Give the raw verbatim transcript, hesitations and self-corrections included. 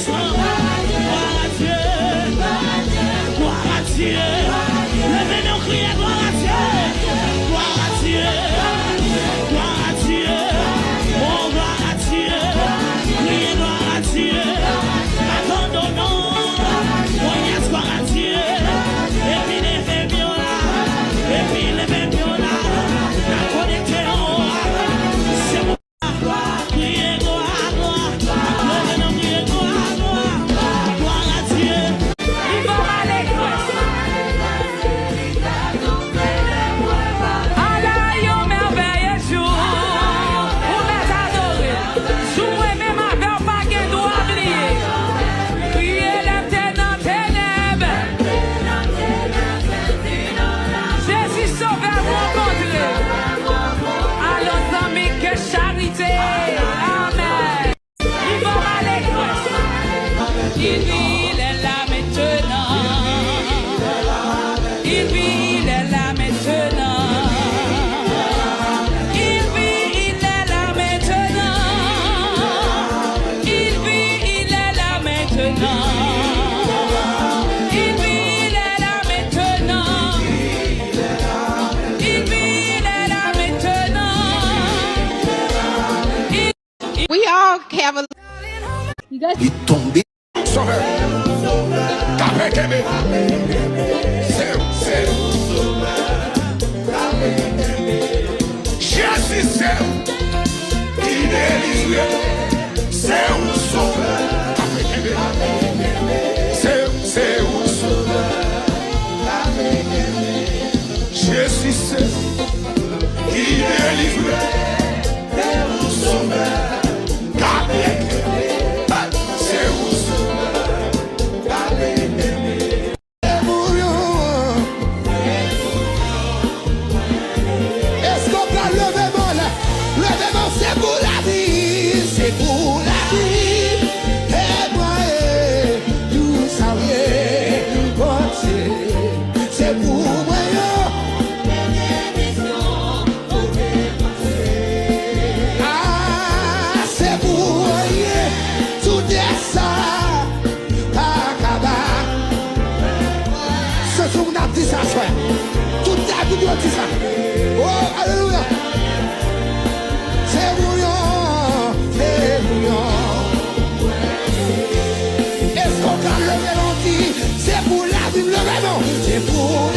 Gloire à Dieu. Gloire à Dieu. Leve men w, kriye gloire à Dieu. Gloire à Dieu. Gloire à Dieu. Oh, gloire à Dieu. Kriye gloire à Dieu. Abandonons. Oh, yes, gloire à Dieu. Epi leve men w la. Epi leve men w la. N ap konekte anwo a. Se Kriye glwa, glwa, glwa. Leve nan kriye glwa, glwa. Gloire à Dieu. Li fò pale Kris. Ala yon mèvèye jou. Ou mèt adore. Jou mwen menm avè w pa gen dwa bliye. Kriye lè m te nan tenèb. Jezi Sovè m rankontre. Alò zanmi, ke charite. Amèn. Li fò pale Kris. Il vit, il est là maintenant. Il vit, il est là maintenant. Il vit, il est là maintenant. Il vit, il est là maintenant. Il vit, il est là maintenant. Il vit, il est là maintenant. Il We all have a You guys Li tonbe. Sovè. Kanpe kenbe. Se, se. Jezi se ou ki delivre. Se ou sovè. Kanpe kenbe. Se, se ou sovè. Jezi se ou ki delivre. Se ou sovè. Kanpe kenbe. Se ou sovè. Kanpe kenbe. Èske w pral leve men w la? Leve men w, se pou lavi, se pou lavi. Temwaye, nou salye, Bondye, se pou mwen yo. Ah, se pou ou ye, tout sa pa kaba. Se sou moun ap di sa, frè. Tout lavi nou di sa. Oh, alelouya. Se pou yo, se pou yo. Èske w ka leve men w di, se pou lavi m, leve non. Se pou